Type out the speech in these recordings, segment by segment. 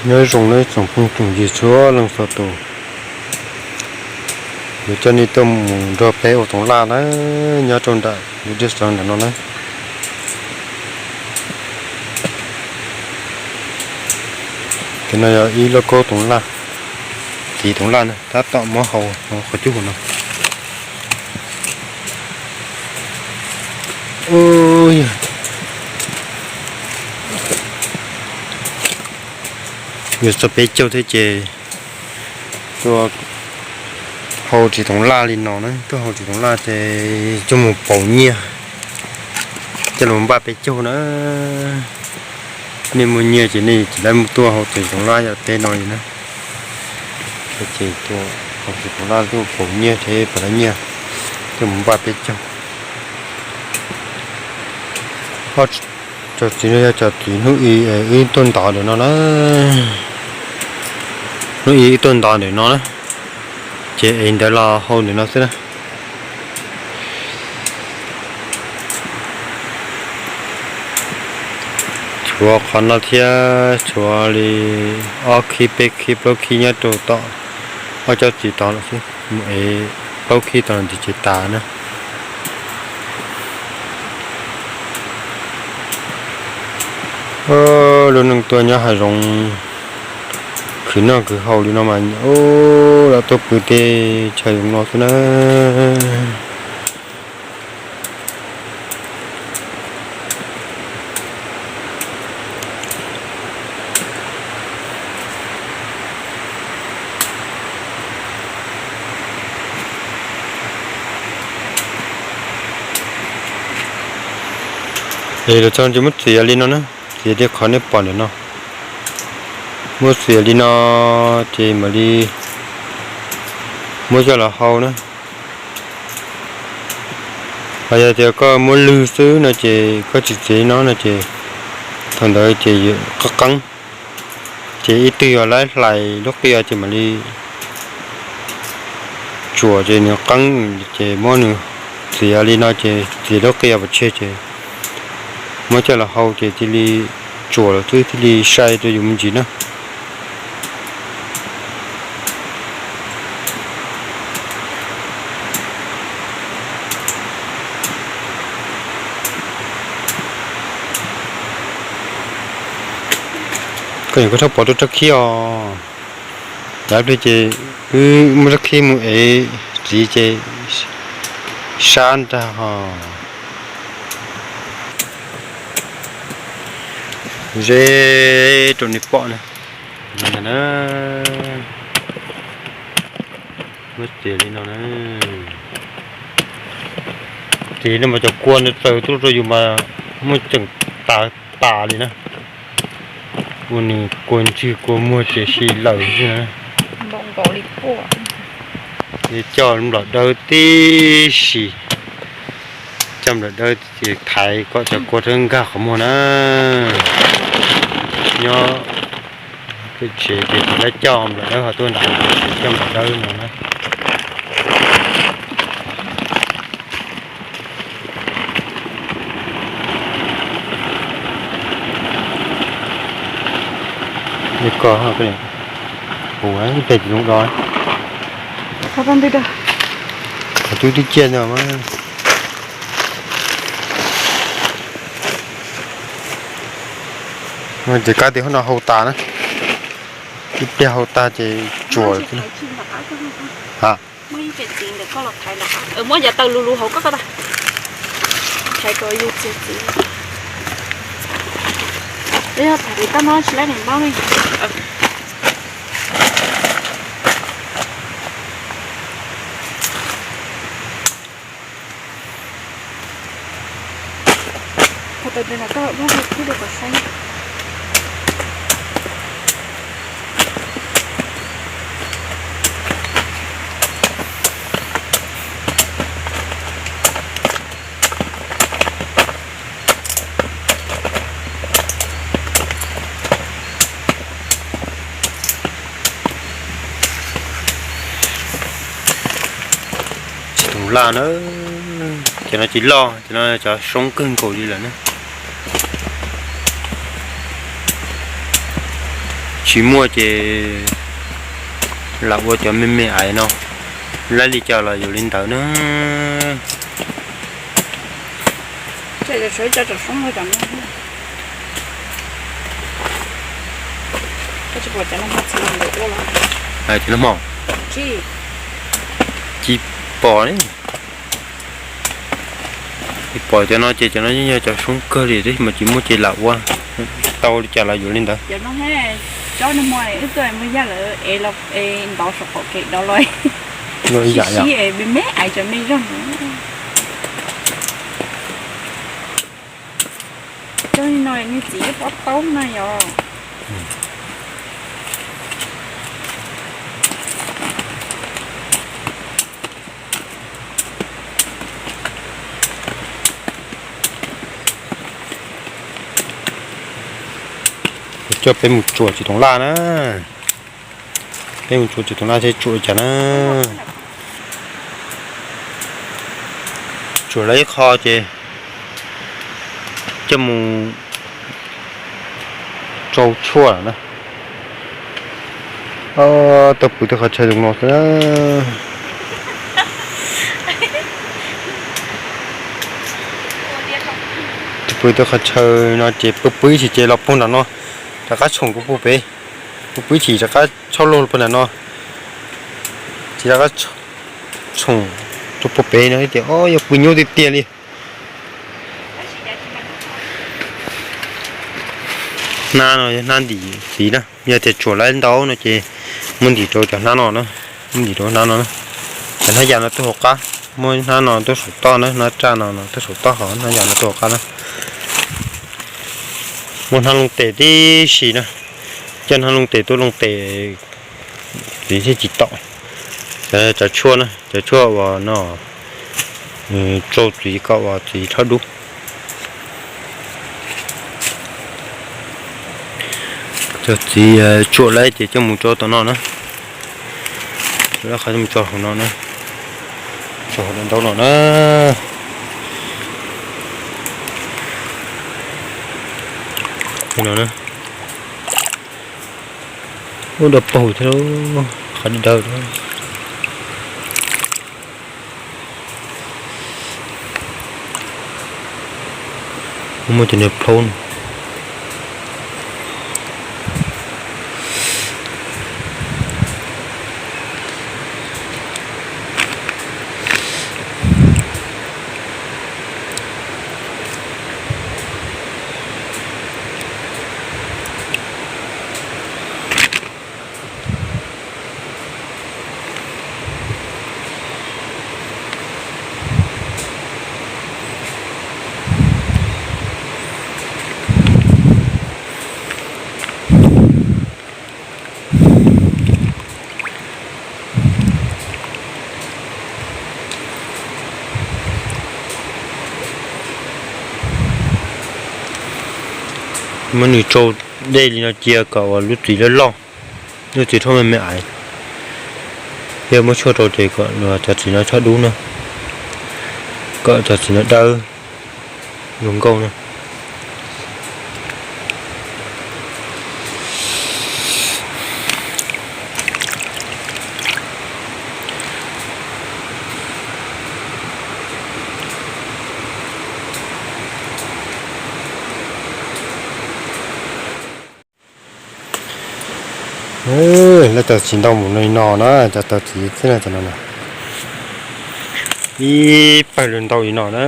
Nyob zoo nawb tsoom phooj tsoom ywg txhua leej txhua tus, yuav coj nej tuaj mus nrog peb ua toov laj na, nyob rau nram lub dej xeev ntawm no na. Tus no yog ib lub kaub toov laj, txiv toov laj na, tab tom muab hau qhov cub no. Yuav txog peb caug thiab ces tuaj hau txiv toov laj li no na, tuaj hau txiv toov laj ces coj mus pauv nyiaj, coj los npaj peb caug na. Nej muaj nyiaj ces nej tsis tau tuaj hau txiv toov laj yam teb no li na. Ces tuaj hau txiv toov laj tuaj pauv nyiaj thiab pauv lawv nyiaj, coj mus npaj peb caug. Cov txiv no yog cov txiv hnub i wb tuaj ntov ntawm no na, hnub i wb tuaj ntov ntawm no na, ces es ntawd los hau ntawm no xwb na. Tshuav qhov no thiab tshuav li ob khib peb khib plaub khib nyob rau tom ob cov txiv tod lawm xwb, mus ev plaub khib tod ntxiv ces tas na. Lub neej tuaj nyob hav zoov khwv noj khwv haus li no mas lam tuaj pw tej chaw zoo no xwb na. Es los txog ces muab txiav li no na, txiav tej qhov nej pom ntawm no, muab txiav li no ces mam li muab coj los hau na. Ho yog tias koj muab lwg xwb no ces koj tsis txiav li no no ces thaum ntawd ces qeeb qeeb, ces ib tug yuav laib hlais lub qia ces mam li tsuam ces nws qeeb, ces muab nws txiav li no ces txiav lub qia pov tseg ces muab coj los hau ces thiaj li tsuam los twb thiaj li sai rau yus me ntsis na. Koj niam, koj txhob pov rau rab khib os. Yav pliag ces wb muab rab khib mus ev txiv ces sab nrag hos. Ze rau nej pom na. Muab txiav li no na. Txiav no mas cov kua ntawd txaws tuaj rau yus mas muaj tseem tas tas li na. Ua nws kua ntswg kua muag tiam sis lawm xwb na. Coj nplam dawb tib si, coj nplam dawb ces thaiv kom cov kua rov nkag qhov muag na. Nyob tsev ces tsis tau coj nplam dawb, ho tuaj nram ces coj nplam dawb no na. Ua ib pliag tsis zoo do. Qhov twb twb ciaj no mas. Ces kab tias hauv no hau tas na. Ib pliag hau tag ces tsuam. Ha, muab yav taws lus lus hauv ko ko ta, thaiv kom yus txiav txiv. Yog thaiv tab no tsis laib niam npaub li. Qhov tawm ntawd na koj muab hu khwb rau kom xeeb. Tsis toov laj na, cov no tsis loj, cov no cov soob kawg nkaus li lawm na. Tsis muaj ces lam ua cov me me aiv no, laib li cas los yuav li ntawd na. Cov no hmo, tsis pom li. Tsis pom cov no ces cov no yeej yog cov soob kawg li, tab sis mas tsis muaj ces lam ua, tau li cas los yuav li ntawd. Cov no hmo wb tuaj mus yaj lawv es ntov saum qaum kev dov los, sib sib es me me aiv cov me zog. Cov no nws txiv pob taub na yom. Coj peb mus tsuam tsis toov laj na. Peb mus tsuam tsis toov laj seb tsuam cas na. Tsuam lawv ib qho ces coj mus tsau tshuaj na. Tuaj pw tej qhov chaw zoo no xwb. Tuaj pw tej qhov chaw no ces pw pw ib chim ces los puag nram no, rov qab tshoom rau puag pem, pw pw ib chim rov qab tshauj lug puag nram no, ces rov qab tshoom rau puag pem no tias o yog pw nyuaj tiag tiag li. Hnab no yog hnab ntim txiv na, yog tias tsuam lawv ntau no ces muab ntim rau cov hnab no na, muab ntim rau hnab no na. Cov hnab yas no tuaj hauv qab, muab hnab no tuaj saum toj na, hnab raj no tuaj saum toj, ho hnab yas no tuaj hauv qab na. Muab hnab loo tes tib si na, coj hnab loo tes tuaj loo tes txiv thiaj tsis tom. Cov tshuaj na, cov tshuaj uas no tsau txiv kom uas txiv rho dub. Cov txiv tsuam lawm ces coj mus rau tom no na. Coj lawm qhov coj mus tso hauv no na, tso hauv daim ntaub no na. No na. Ub, dawb paug thiab, qhov dawb dawb. Muaj cov niag plaub no. Muab nws tsau dej li no cia kom uas lub txiv loj loj, lub txiv rhoj me me aiv, thiab muab tshuaj rau ces kom cov txiv no tshob dub na, kom cov txiv no dawb zoo nkauj na. Lawv tau txiv ntau mus li no na, cov tau txiv xwb na, cov no na. Ib pawg lug ntau li no na.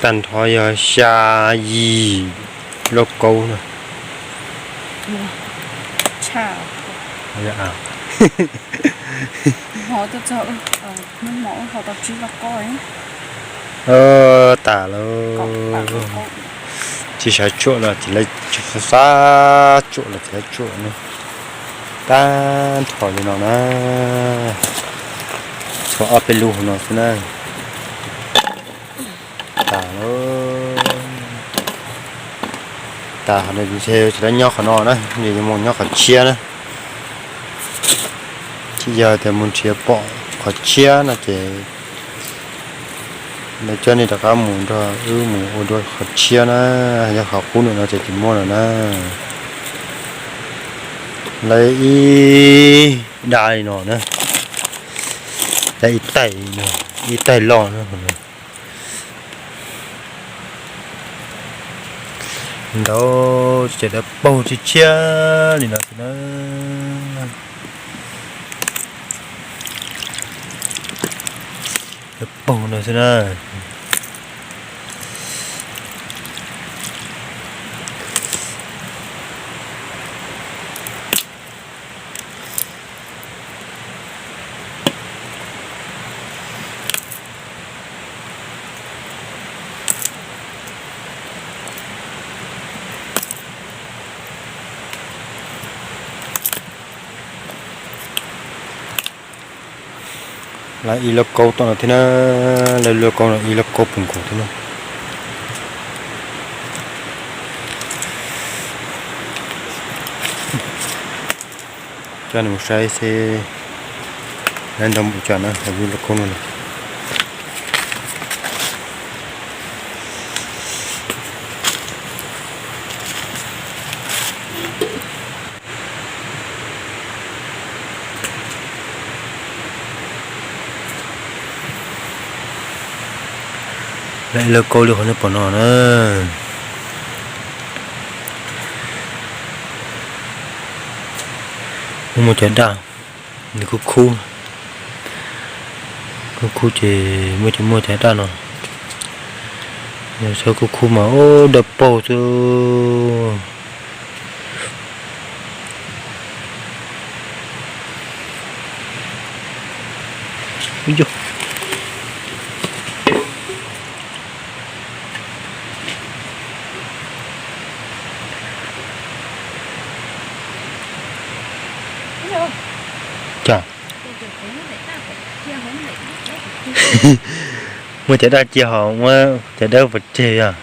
Tag nrho yog xya yim lauj kaub na. Tas lawm. Tsis xav tsuam los txiv lawv, xav tsuam los txiv lawv tsuam na. Tag nrho li no na. Tshuav ob peb lub hauv no xwb na. Tas lawm. Tas hov no ces txiv lawv nyob qhov no na, ces yuav mus nyob qhov tshiab na. Tsis yog tias mus nrhiav pom qhov tshiab no ces Lawv coj nej rov qab mus nrog wb mus ua dua qhov tshiab na, yog qhov qub no ces tsis muaj lawm na. Lawv ib dab li no na, lawv ib taig, ib taig loj na. Ntau ces lawv paug tshiab tshiab li no xwb na. Lawv paug no xwb na. Lawv ib lauj kaub tom no thiab na, lawv lauj kaub no ib lauj kaub pus nkaus thiab na. Coj nej mus saib seb lawv ntau npaum cas na, lawv lauj kaub no na. Lawv ib lauj kaub li qhov nej pom no na. Muaj muaj cov daj, nws khub khub, khub khub ces muaj cov, muaj cov daj no. Yog txhob khub khub mas ua dawb paug xwb. Cas muaj cov daj cia ho muab cov dawb pov tseg yog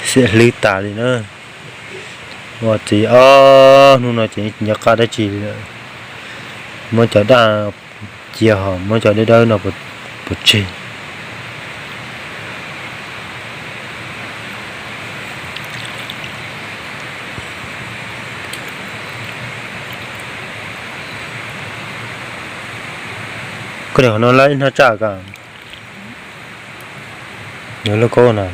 xiam hlwb tas li na. Ua txiv ob hnub no ces tsis nco qab dab tsi li lawm. Muab cov daj cia ho muab cov dawb dawb no pov tseg. Koj niam, qhov no lab ib hnab tsaj ko. Yog lauj kaub na.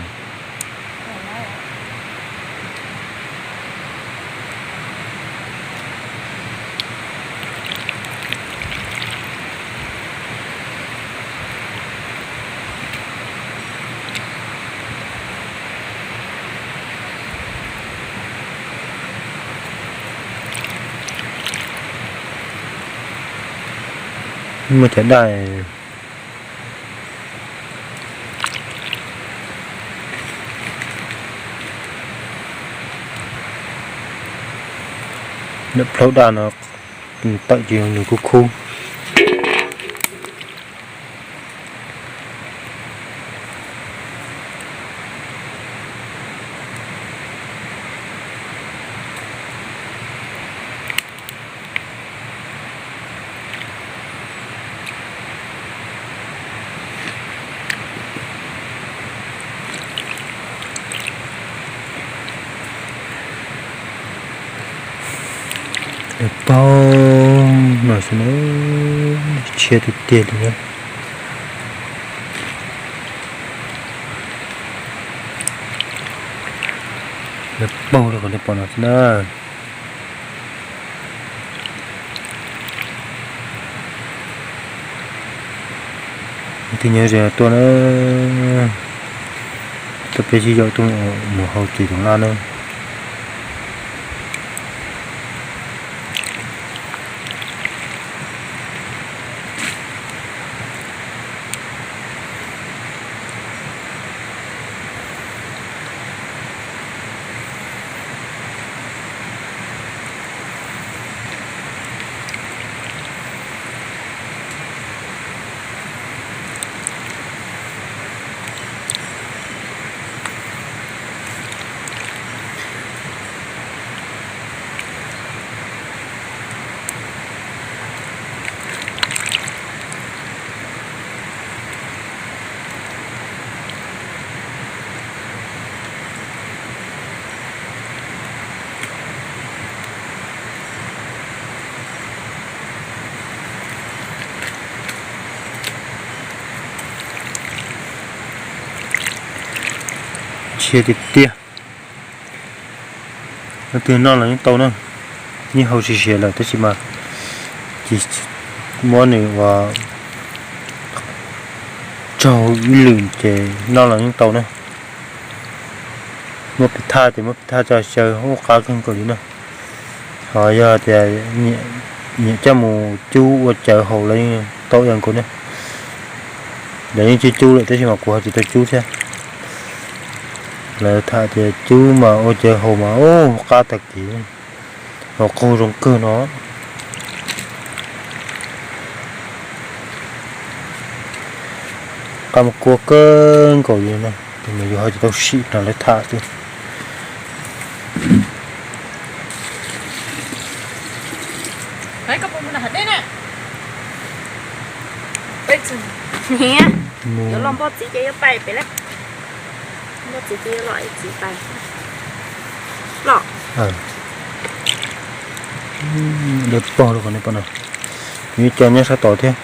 Muaj cov daj, lawv plaub daj no tawm ces nws khub khub. Lawv paug no xwb na, tshiab tiag tiag li na. Lawv paug li qhov nej pom no xwb na. Leej twg nyob ze tuaj na, tuaj peb sib yaum tuaj mus hau txiv toov laj na. Siav tiag tiag. Leej twg noj los yeej tau na, yeej hau siav siav lawm tab sis mas ces muab nws ua tsaug ib lwm ces noj los yeej tau na. Muab pes thaj ces muab pes thaj tso xyaw ua qab kawg nkaus li na. Ho yog tias nyiam coj mus cub ua cawv haus los yeej tau ib yam nkaus na. Lawv yeej cub cub lawm tab sis mas kuv ho tsis tau cub thiab. Lawv tham tias cub mas ua cawv haus mas ua qab tag kev, haus qaug zoo kawg no. Qab mas kua kawg nkaus li no, tab sis mas yus ho tsis tau sim no lawv tham xwb. Yuav los npog txiv ces yuav pais pem lawm. Npog txiv ces yuav los txiv pais. Los. Lawv pog rau qhov no, nws cov nyob sab tod thiab.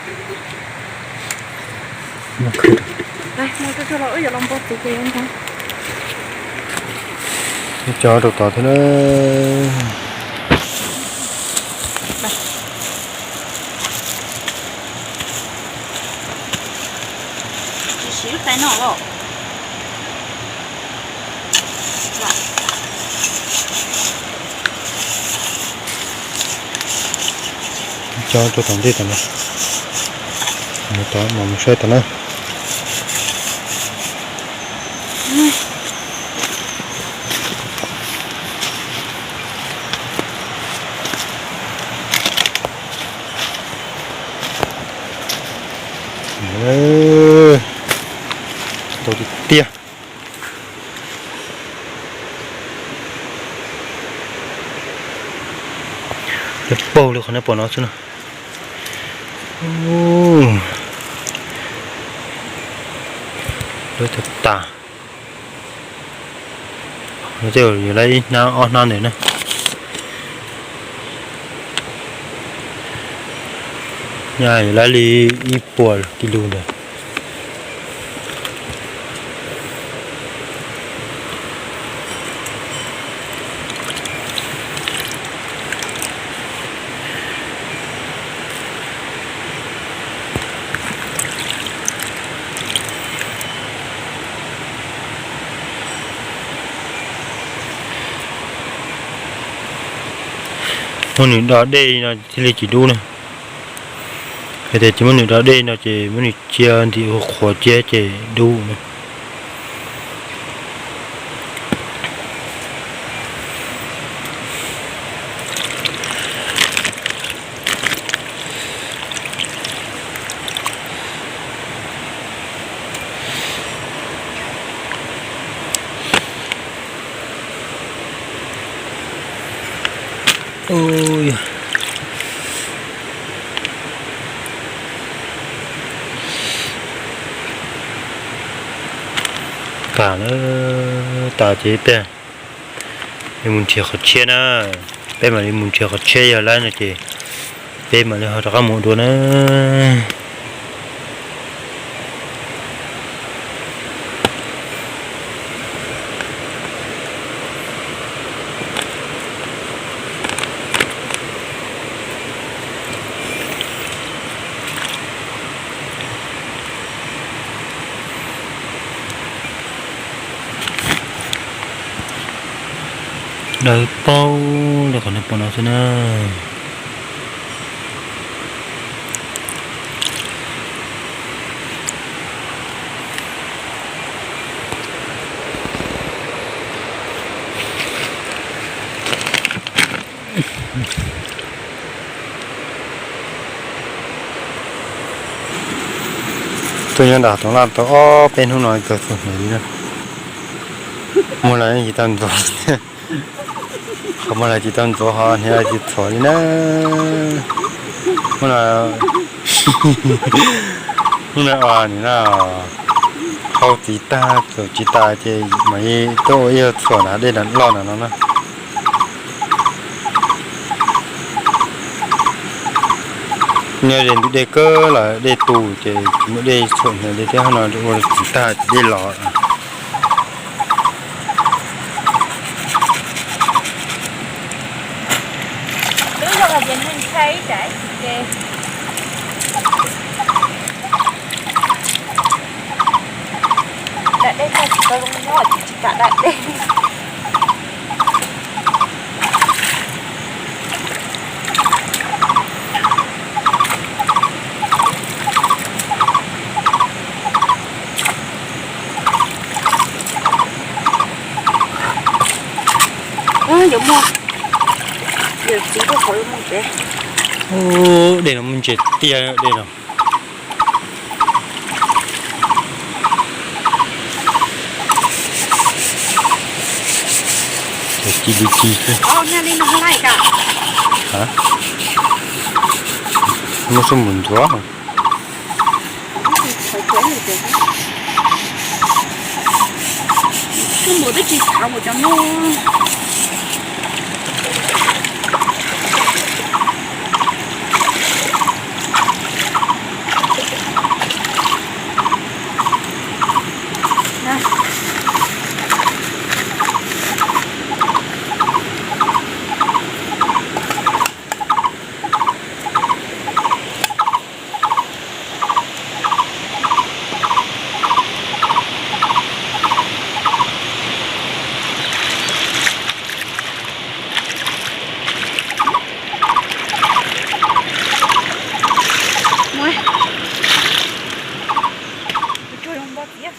Cov rau tod thiab na. Siv lub tais no los. Cov rau tom ntej tom no, mus tod mas mus saib tom na. Ntau tiag tiag. Lawv paug li qhov nej pom no xwb na. Lawv tag tas. Tej zaum yuav laib ib hnab ob hnab ntawd na. Nyaj yuav laib li ib puas kis lus ntawd. Muab nws do dej no thiaj li tsis dub na. Hais tias tsis muab nws do dej no ces muab nws cia ntim ua qhuav cia ces dub na. Tas lawm, tas ces peb mus nrhiav qhov tshiab na. Peb mam li mus nrhiav qhov tshiab, yog lawm no ces peb mam li ho rov qab mus dua na. Dawb paug li qhov nej pom no xwb na. Tuaj nyob nram Toov Laj tau ob peb hnub no kawg txog hnub li na. Muaj lawv tsis tau ntxuav, qhov muaj lawv tsis tau ntxuav ho hniav tsis txhuam li na. Muaj lawv, hnub no nim no hau txiv tag txhuam tsis tas ces mam li tuaj ua ib zaug txhuam nram dej nram loj nram no na. Nyob ze ntug dej kawg lawm, dej tu ces tsis muaj dej txhuam hniav li thiab, no ua txiv tag ces dej los. Ib tsam ces da dej tag tsis tau zoo nyob ces tsis kam da dej. Yuav muaj, yuav txiv tuaj qhov yuav muaj pem. Dej no muaj ntses tiag dej no. Ci li ci. Muaj xub npum ntxuav. Xub npum twb tsis khav mus cov no. Mus, kuv tsuag zoo npog tiag.